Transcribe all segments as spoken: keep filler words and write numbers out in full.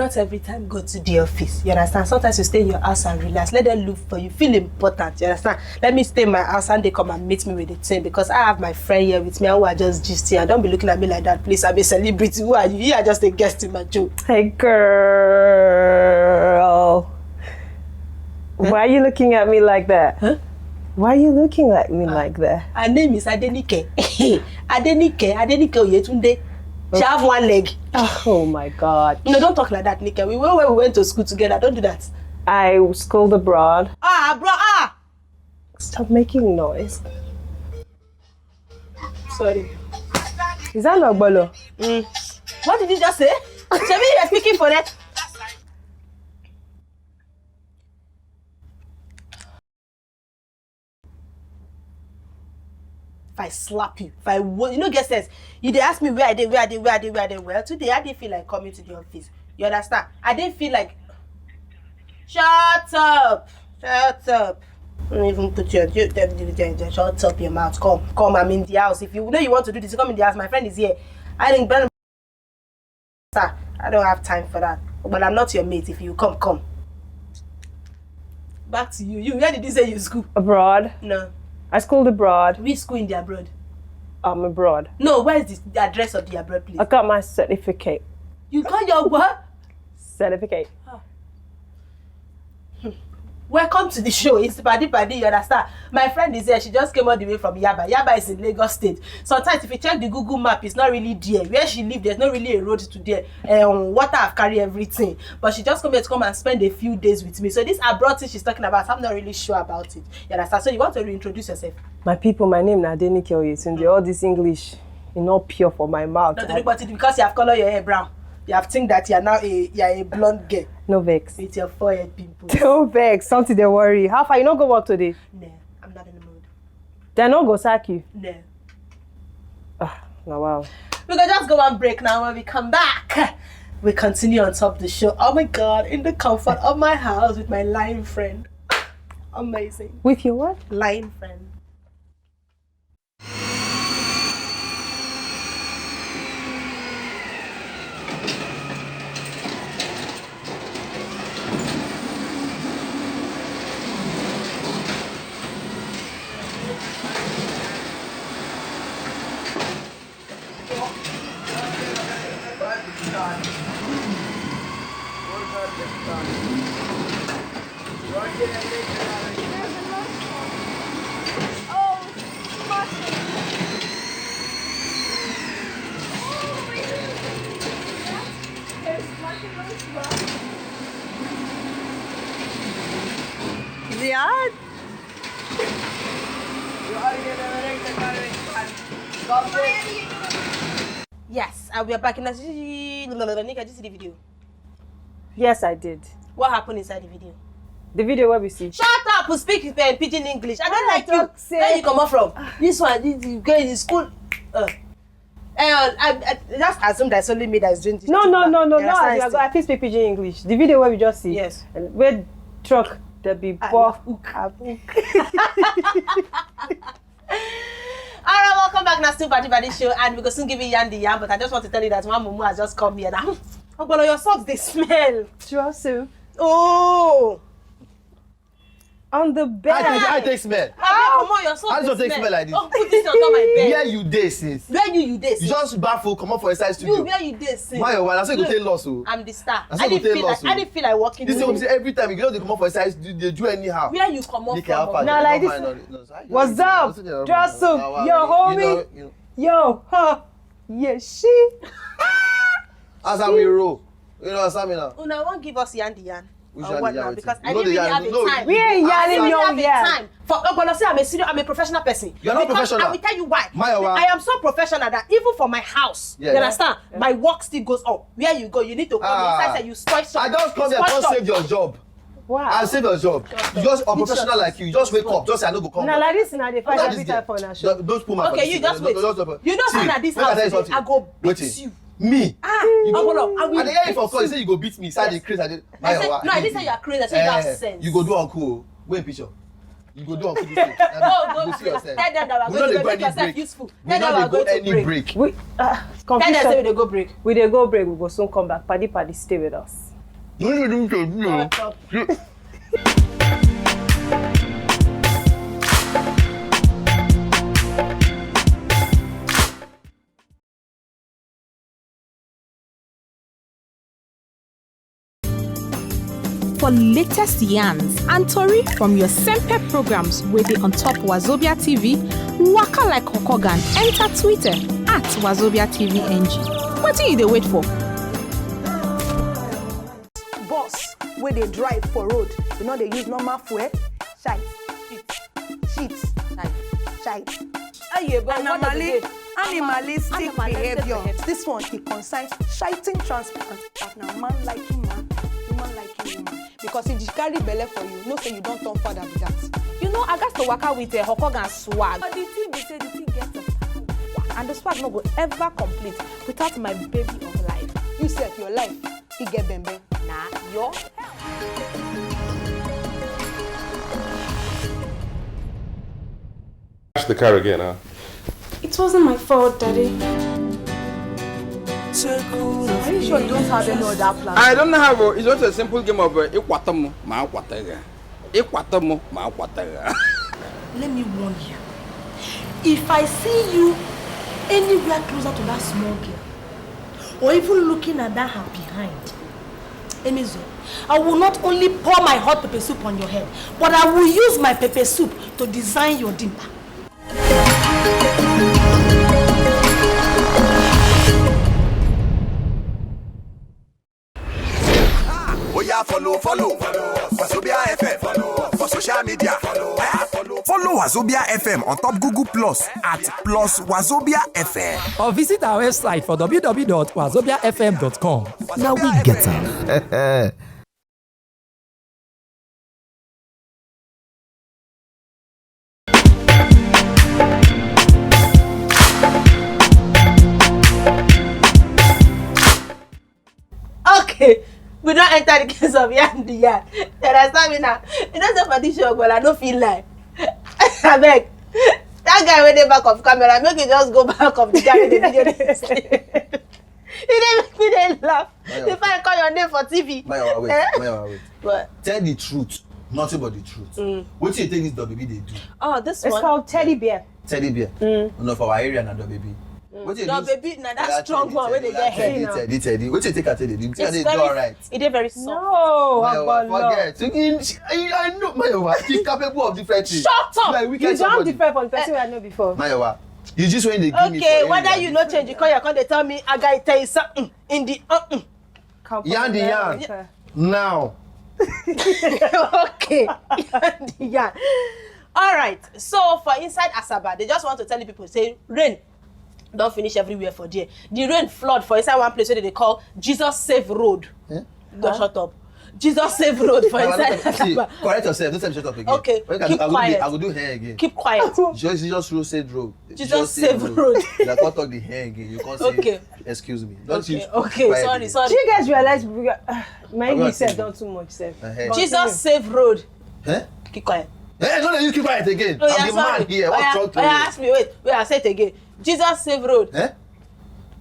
Not every time go to the office. You understand? Sometimes you stay in your house and relax. Let them look for you. Feel important. You understand? Let me stay in my house and they come and meet me with the thing because I have my friend here with me and who are just gisting. And don't be looking at me like that, please. I'm a celebrity. Who are you? You are just a guest in my joke. Hey, girl. Why are you looking at me like that? Huh? Why are you looking at me like that? Her name is Adenike. Adenike. Adenike Oyetunde. She have one leg. Oh my God. No, don't talk like that, Nike. We went where we went to school together. Don't do that. I schooled abroad. Ah, bro, ah. Stop making noise. Sorry. Is that not Bolo? What did you just say? Shebi, you're speaking for that. If I slap you, if I wo- you know get sense. You dey ask me where I dey, where I dey, where I dey, where I dey. Well, today I didn't feel like coming to the office. You understand? I didn't feel like. Shut up! Shut up! Don't even put your you- shut up your mouth. Come, come. I'm in the house. If you know you want to do this, come in the house. My friend is here. I think Brandon. Sir, I don't have time for that. But I'm not your mate. If you come, come. Back to you. You, where did you say you school? Abroad. No. I schooled abroad. We school in the abroad. I'm abroad. No, where is the, the address of the abroad, please? I got my certificate. You got your what? Certificate. Welcome to the show. It's Paddy Paddy, you understand? My friend is here. She just came all the way from Yaba. Yaba is in Lagos State. Sometimes, if you check the Google map, it's not really there. Where she lives, there's not really a road to there. Um, water have carried everything. But she just came here to come and spend a few days with me. So this abroad thing she's talking about, I'm not really sure about it. You understand? So you want to reintroduce yourself? My people, my name is Adenike Oyetunde. All this English is not pure for my mouth. Not only but it because you have colored your hair brown. You have think that you are now a you are a blonde girl No vex. With your forehead pimples. No vex. Something they worry. How far? You not go work today? No, I'm not in the mood. They not go sack you. No. Ah, now wow. We can just go on break now. When we come back, we continue on top of the show. Oh my God, in the comfort of my house with my line friend. Amazing. With your what? Line friend. Ziad? Yes, and we are back in Nigeria. Nika, did you see the video? Yes, I did. What happened inside the video? The video where we see. Shut up! Speak uh, pidgin English. I don't Ah, like you. Talk say- Where you come up from? This one, this you go in school. Uh, uh, I, I just assume that it's only me that is doing this. No, thing, no, but no, no, you no. understand I, this go- thing? I can speak pidgin English. The video where we just see. Yes. Where truck the be Ah, poor. you have hook. All right, welcome back now. Still Body Body Show, and we go soon give you Yan the Yan. But I just want to tell you that one mumu has just come here now. Oh, but your socks they smell. Trust you. Oh, On the bed. I take I take smell. ah, come on, your socks. How does They it smell like this? Oh, put this on top my bed. Where you dey since? Where you you dey? You just back for comot for inside You studio. Where you dey since? Why your wife? I say go Look, take loss o. I'm the star. I I say go didn't take feel like loss. I didn't feel like walking. This Today. Is every time you just dey comot for inside studio, dey do anyhow. Where you come up Nick, from? how far? Nah, You like don't this. mind all this. No, I- What's I- up? I- I- Just so. I- I- Yo, you homie. know, you- Yo, huh. Yeah, she. As I will roll. You know, as I mean now. Una wan give us yan the yan. Which Or yan what the yan now? wetin? Because I You know didn't the really yan, have no, a time. We ain't I yanning didn't no have a yan. Time. For Ogbolo say I'm a senior, I'm a professional person. You're not Because professional. I will tell you why. My, your I am so professional that even for my house, Yeah. You understand? My work still goes on. Where you go, you need to call Ah. me. Inside say you spoil shop. I just come here Spoil come shop. Save your job. Wow. I save your job. You just a professional like you. You just wake up. Just say I no go come. Now like this, now they fight Look at every this time day. for una show. Those, those poor man Okay, for you this just day. wait. Those, those, those, You know see, say na this make I house tell you today, something. I go beat Wetin? You. Me. Ah, You go- Ogbolo, I will I dey hear you for beat call. You you. Say you go beat me. Say I dey craze. I dey. I said, no, I didn't say you are crazy. I said you have sense. You go do uncle. Wait picture. You go do uncle this thing. Oh, You go go see yourself. Tell them that We we're no going dey to go make any yourself break. Useful. We Tell them no we're dey go going to any break. Break. We uh, Tell them say we confusion. dey go break. We dey go break. We go soon come back. Paddy, paddy, stay with us. What you do to you? For latest yarns and tori from your Sempe programs wey dey on top Wazobia T V, waka like Okogan enter Twitter at Wazobia T V N G. Wetin you dey wait for? Bus wey dey drive for road, you no dey use normal fuel? Shite. Shit. Shite. Shite. Aye, but na mali animalistic behavior. This one e concern shiting transplant, that na man liking man, woman liking woman. Because if she carry belle for you, know say you don turn father be that. You know, I gats to waka with a hokog and swag. But the thing be say the thing get some and the swag no go ever complete without my baby of life. You sef, your life fit get bembe. Na your Crash the car again, huh? It wasn't my fault, Daddy. Are you sure you don't have any other plan? I don't have a, it's just a simple game of uh, ikwatamu, ma akwataga. Ikwatamu, ma akwataga. Let me warn you. If I see you anywhere closer to that small girl, or even looking at that her behind, Emezo, I will not only pour my hot pepper soup on your head, but I will use my pepper soup to design your dimper. Oya follow, follow, follow us. Wazobia F M, follow us. For social media, follow us. Follow, follow Wazobia F M on top Google Plus at plus Wazobia F M. Or visit our website for w w w dot wazobia f m dot com. Now we get am. Okay, we don enter the case of yarn the yarn. You understand me now? You know say for this show, well, I no fit lie. Abeg, that guy wey dey back of camera, make you just go back of the guy wey dey video dey sleep. You dey make me dey laugh. Before I call your name for T V. Mayowa, wait. Eh? Mayowa, wait. What? Tell the truth, nothing but the truth. Mm. What do you think this dog baby they do? Oh, this it's one. It's called teddy bear. Teddy bear. Mm. No, for our area, not dog baby. Your baby na that strong one wey dey get hair. Teddy, teddy, teddy. Wetin take am take dey do? Teddy dey alright. E dey very soft. No, Mayowa, forget. I know Mayowa. She's capable of different things. Shut up! You are a wicked somebody. You don different from person wey I know before. Mayowa, you just when they give me. Okay, whether you no change, you come here come dey tell me I gotta tell you something in the uh. Yarn the yarn now. Okay, yarn the yarn. All right. So for inside Asaba, they just want to tell the people say rain don finish everywhere for there. The rain flood for inside one place wey they dey call Jesus Save Road. Eh? Go shut up. Jesus Save Road for inside Asaba. Correct yourself. Don't tell me shut up again. Okay. Keep quiet. I go do hair again. Keep quiet. Jesus Road Save Road. Jesus Save Road. You can't talk the hair again. You can't say. Okay. Excuse me. Don't you? Okay. Sorry. Sorry. Do you guys realize we got? My English said don't too much, sir. Jesus Save Road. Eh? Keep quiet. Eh, no, no, you keep quiet again. Oh, yeah, I'm the man here. What's wrong? Ask me. Wait, wait. I say it again. Jesus Save Road. Eh?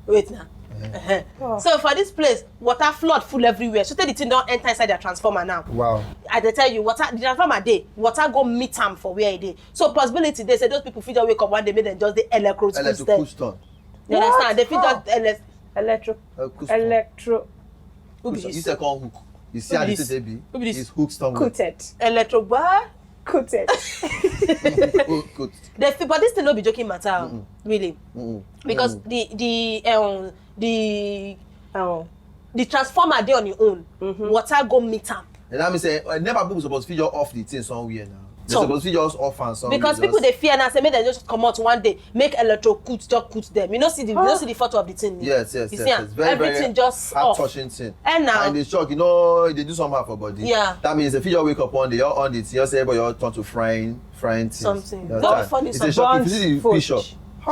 Wait now. Uh-huh. So for this place, water flood full everywhere. So the thing don't enter inside their transformer now. Wow. I dey tell you, water the transformer dey, water go meet am for where e dey. So possibility dey say those people fit just wake up one day, make dem just dey electro. Electro. You understand? They fit just elect. Electro. Electro. Who be this? You say call hook. You see how this baby is hooked somewhere. Cooted. Electro what? Cooted. They fit, but this thing no be joking matter, really. Because the the um the um the transformer dey on im own. Water go meet am. And that means say uh, never people suppose fit just off the thing somewhere now. They suppose fit just off and somewhere. Because people dey fear now say make dem just comot one day, make electro cut just cut them. You know see the you know see the photo of the thing. Yes, yes, yes. Everything just off. Touching thing. And now and they shock. You know they do somehow for body. Yeah. That means if you just wake up one day, you're on the thing, you say but you turn to frying frying things. Something. Don't funny. It's a shock. If you see the picture.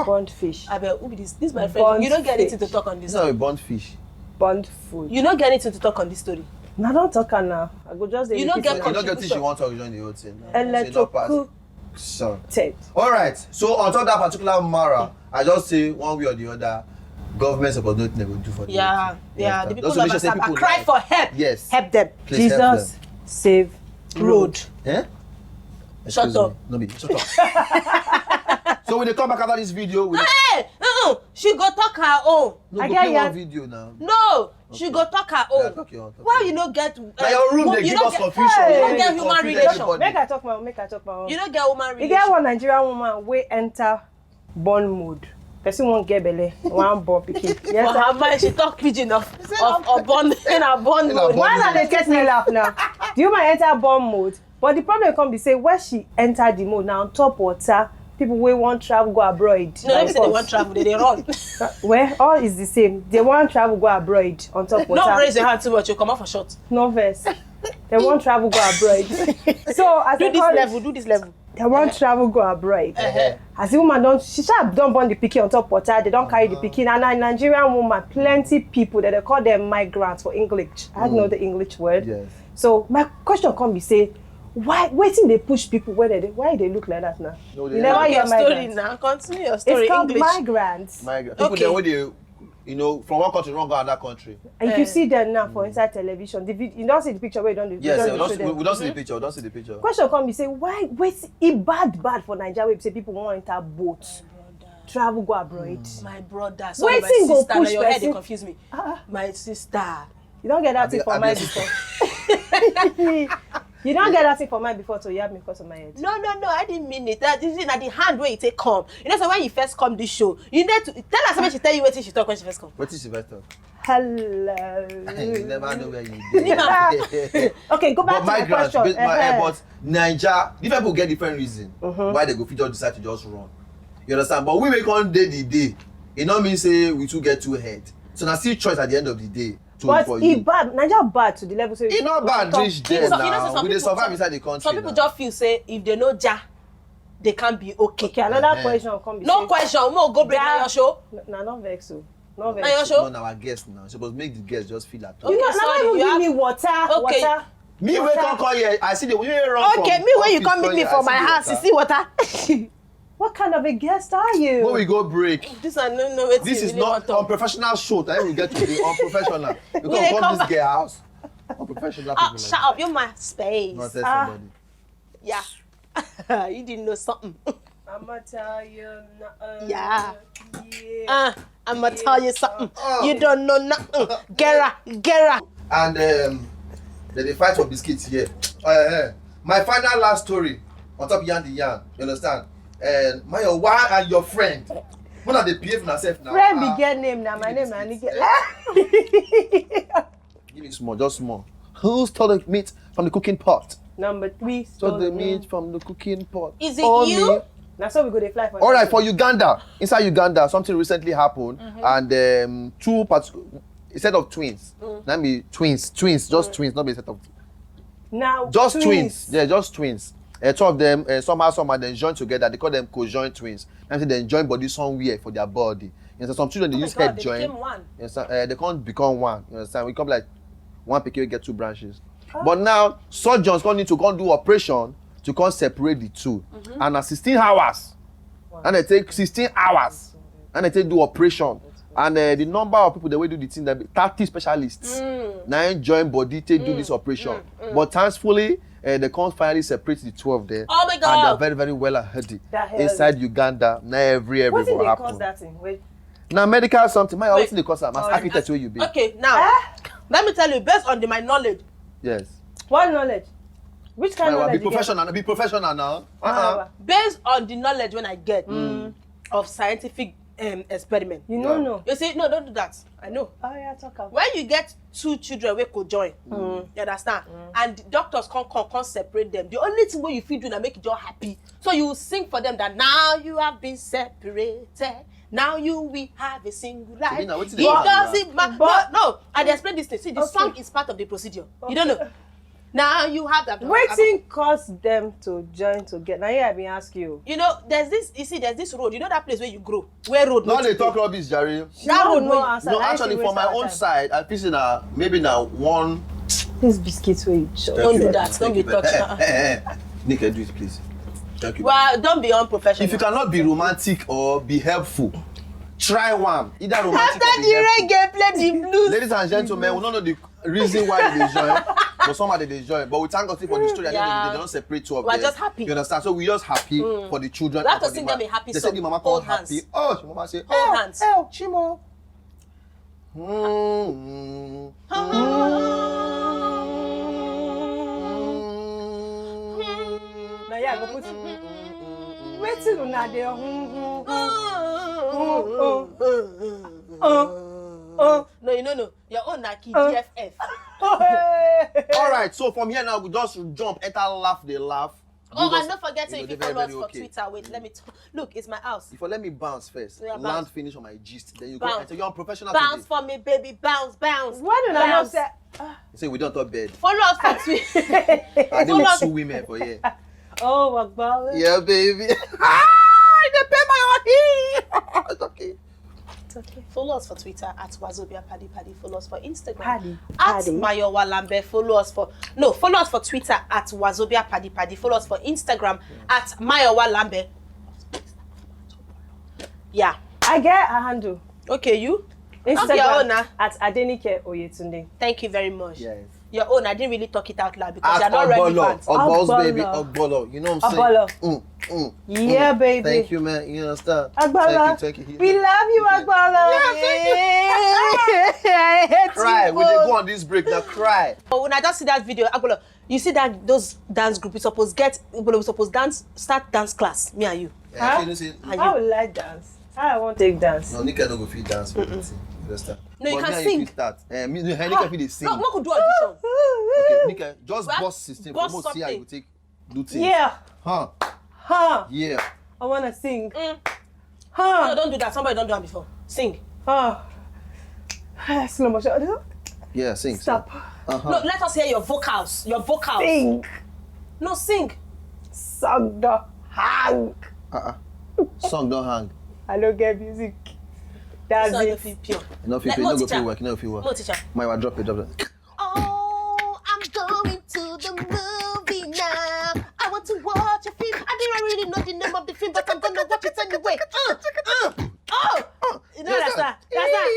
Burnt fish. I bet who be this? This my friend. You don't get anything to talk on this. It's not a burnt fish. Burnt food. You don't get anything to talk on this story. Na don talk am now. I go just dey. You no get contribution. You no get thing you wan talk join the whole thing. Electro cook. Sorry. All right. So on top that particular mara, I just say one way or the other, Government suppose know wetin dem go do for the Yeah, country. yeah. You The understand? people Also make of sure say Asaba people cry like- for help. Yes. Help them. Please help Jesus them. Save Eh? Shut Excuse up. Me. No be shut up. So when they come back after this video, we Hey, uh-uh. She go talk her own. no I go get play ya. One video now. No, she go talk her Yeah, own. talk your own, talk Why your you no get? Na your room mo- dey you give no us get- confusion. You Wey no dey get human confuse relation. Everybody. Make I talk my own. Make I talk my own. You no get human E relation. Get one Nigerian woman wey enter born mode. Person wan get belle, wan born pikin. For her mind, she talk pidgin of of, of born in her born In her mode. born Why na dey take me laugh now? The woman enter born mode, but the problem come be say when she enter the mode na on top water. People wey wan travel go abroad. No, Like let me say they us. Wan travel. They dey run. Well, all is the same. They wan travel go abroad on top water. No raise your hand too much. You come out for short. No vex. They wan travel go abroad. So as Do I this call level. Do this level. They wan travel go abroad. Eh, As the woman don, she sha don born the pikin on top water. They don carry the pikin, and na Nigerian woman, plenty people that they call them migrants for English. I don't know the English word. Yes. So my question come be say, why wetin dey push people wey dey why they look like that now? No, You they never don't. Your hear story migrants. Now. Continue your story. It's called English. Migrants. My God. People Okay. There wey dey, you know, from one country run go another country. And if you Eh. See them now for inside television, the vid- you don't see the picture where you don't. Yes, Don't we don show see, them. We don see the picture. We don see the picture. Question come be say why wetin e bad bad for Naija wey be say people wan enter boat, travel go abroad. My brother. Wetin go Sister, na push your head dey person? Confuse me. Ah, My sister. You don get that Abi- thing for abi- mind before. You don get that thing for mind before to yab me because of my head. No, no, no. I didn't mean it. That is it. Na the hand wey you take come. You know, so when you first come this show, you need to tell her something. She tell you wetin she talk when she first come. Wetin she first talk? Hello. You never know where you Yeah. dey. Okay, go back But to my migrants, question. but, my, eh, Uh-huh. but Naija, different people get different reason why they go fit just decide to just run. You understand? But we wey come dey the day, e no mean say we too get two head. So na still choice at the end of the day. To But for e you. Bad. Naija bad to the level say E no bad reach there So, you know, now. some We dey people- survive inside the country. Some people Now. Just feel say if they no ja, they can't be okay. Okay, another Eh. Question come be No say, question. Mo go break Yeah. Na your show. No, na no vex o. No Na vex. Your No, show. Na our guest now. Suppose make the guest just feel at You home. know, Okay, na sorry, even you give have- me water. Okay. Water. Me wey come call here, I see the way you run. Okay, From me when you office come meet call me here, for I my see house, you water. See water. What kind of a guest are you? When we go break, This I no know wetin this you is really not want talk. Unprofessional show. Time we get to be unprofessional. You dey come come come- This girl house. Unprofessional people. Ah, Like shut up, you're my space. Not tell Ah. Somebody. Yeah. You didn't know something. I'ma tell you nothing. Yeah. Yeah. Uh, I'ma tell you something. Oh. You don't know nothing. Get her, get her. And um, then they fight for biscuits here. Uh, uh, my final last story on top Yan the Yan. You understand? And my why and your friend. When are they behave yourself now? Friend Ah, be get name now. My name na Anike. Give me small, just small. Who stole the meat from the cooking pot? Number three. Stole the meat from the cooking pot. Is it Only you? Now so we go dey fly for. All right, for Uganda, inside Uganda, something recently happened, and um, two part, a set of twins. That be twins, twins, just twins, not be a set of Now just twins. Yeah, just twins. Uh, two of them, uh, somehow, somehow, they join together. They call them co-join twins. And say they join body somewhere for their body. You know, some children they Oh my use God, head they join. Became one. You understand? Uh, they can't become one. You understand? We come like one pikin get two branches. But now surgeons come need to come do operation to come separate the two. And na sixteen hours. And they take sixteen hours. And they take do operation. And uh, the number of people that will do the thing, that be thirty specialists. Now join body take do this operation. But thankfully, uh, they can't finally separate the two of them. Oh my And they're God. Very, very well and healthy. That healthy. Inside Uganda, now every every What did will they cause happen. That thing? Wait. Now medical something. My Wait. Wetin dey cause am? As Oh, architect wey you be. Okay, now let me tell you, based on the, my knowledge, Yes. What knowledge? Which kind My of wife, be knowledge you get? Professional. Be professional now. Uh-uh. Ah, based on the knowledge when I get of scientific um, experiment. You no Yeah. Know. You see, no, don't do that. I know. Oh yeah, talk am. When you get two children wey go join, you understand, and the doctors come come come separate them. The only thing wey you fit do na make you just happy. So you sing for them that now you have been separated. Now you will have a single life. Shebi na wetin It dey happen now. Doesn't matter. No, But- No, I dey explain this thing. See, the Okay. Song is part of the procedure. You don't know. Now you have that. Wetin cause them to join together? Now here I been ask you. You know, there's this. You see, there's this road. You know that place where you grow, where road. No, no they dey. Talk rubbish, Jerry. That road No, no no, answer. Na actually, she for waste my our own time. Side, I feel say na maybe na one. This biscuit wey you chop. Don't do that. Don't be touched. Eh, eh, eh. Nick, do it, please. Thank you. Well, don't be unprofessional. If you cannot be romantic or be helpful, Try one. Either romantic After or the the helpful. Reggae, play the blues. Ladies and gentlemen, we don't know the reason why they dey join, but somehow they dey join. But we thank God say for the story, I Yeah. they don't separate two of We're them. Just happy. You understand? So we just happy for the children. We have And to for the sing man. Them a happy They song. Say the mama Hold call hands. Happy. Oh, she mama say, Hold "Oh, hands. Oh, Chimo." Hmm. Na here I go put. Wetin una dey? Hmm, hmm, hmm, hmm, hmm. Oh, oh. No, you know, no. Your own na key D F F. Oh, hey. All right, so from here now, we just jump, enter, laugh, they laugh. Oh, Give us- and don't forget you if know, you they very, follow us very for okay. Twitter. Wait, let me t- look. It's my house. If you let me bounce first, Yeah, land bounce. Finish on my gist, then you Bounce. go enter. You're on professional Bounce today. For me, baby. Bounce, bounce. Why do una not Bounce. say? You say we don't talk bed. Follow us for Twitter. I Follow did us. Two women for here. Oh, Wagbala. Yeah, baby. Ah, they pay my money. It's okay. Follow us for Twitter at Wazobia Paddy Paddy. Follow us for Instagram Paddy, at Paddy. Mayowa Lambe. Follow us for no. Follow us for Twitter at Wazobia Paddy Paddy. Follow us for Instagram at Mayowa Lambe. Yeah. I get a handle. Okay, you. That's your Instagram own, ah. At Adenike Oyetunde. Thank you very much. Yes. Your own. I didn't really talk it out loud because At you're not Ogbolo, relevant. Ogbos baby, Ogbolo. Ogbolo. You know what I'm Ogbolo. saying? Mm, mm, mm. Yeah, baby. Thank you, man. You understand? Agbala. Thank you, thank you. We love you, Agbala. Yeah, thank you. I hate Cry. you We dey both. Go on this break now. Cry. Oh, when I just see that video, Agbala, you see that those dance group, we suppose get, we suppose dance, start dance class. Me and you. Yeah, you know say, And I you. Would like dance. I want take dance. No, Nika no go fit dance for anything. You understand? No, you But can me and sing. Fit start. Eh, me, Nika fit dey sing. No, no, we could do audition. Okay, Nika, just Well, boss system. boss Almost see how you something. Take do things. Yeah. Huh? Huh. Yeah. I wanna sing. Mm. Huh. No, don't do that. Somebody don't do that before. Sing. Huh. Slow motion. Yeah. Sing. Stop. Uh-huh. No, let us hear your vocals. Your vocals. Sing. No, sing. Song the hang. Uh-uh. Song don't hang. I don't get music. That's Song it. Don't feel pure. You know if you Let- feel, no, no go teacher. Feel work. You know if you work. No, teacher. My wife drop it, drop it. Oh, I'm going to the movie now. I want to watch a film. I didn't really know the name of the film, but I'm gonna watch it anyway. Uh, uh, oh, you know that's that. That's that.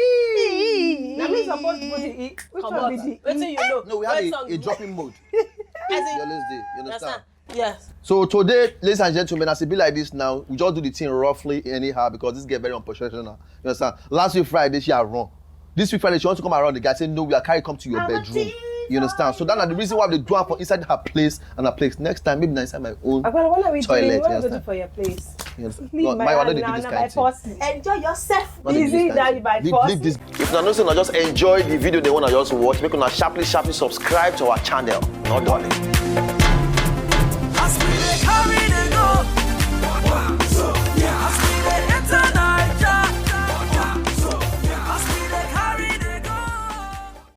Now me suppose put the E. Which Come one on. be the Wait till E? You know. No, we What have a, song? A dropping mode. As in, You always do. You that's understand? That. Yes. So today, ladies and gentlemen, as it be like this now, we just do the thing roughly anyhow because this get very unprofessional. You understand? Last week Friday, she had run. This week Friday, she wants to come around. The guy said, "No, we are carry come to your bedroom." You understand? So that's the reason why they do am for inside her place and her place. Next time, maybe na inside my own. Agbala, what are we Toilet, doing? What you are we going to do understand? For your place? You understand? Leave No, my my wife hand no dey now, do this na kind my of thing. Person. Enjoy yourself. No dey do Easy this kind of that thing. you by Leave, force. Leave this. If una know say una just enjoy the video, they wanna just watch. Make una sharply, sharply subscribe to our channel. No darling.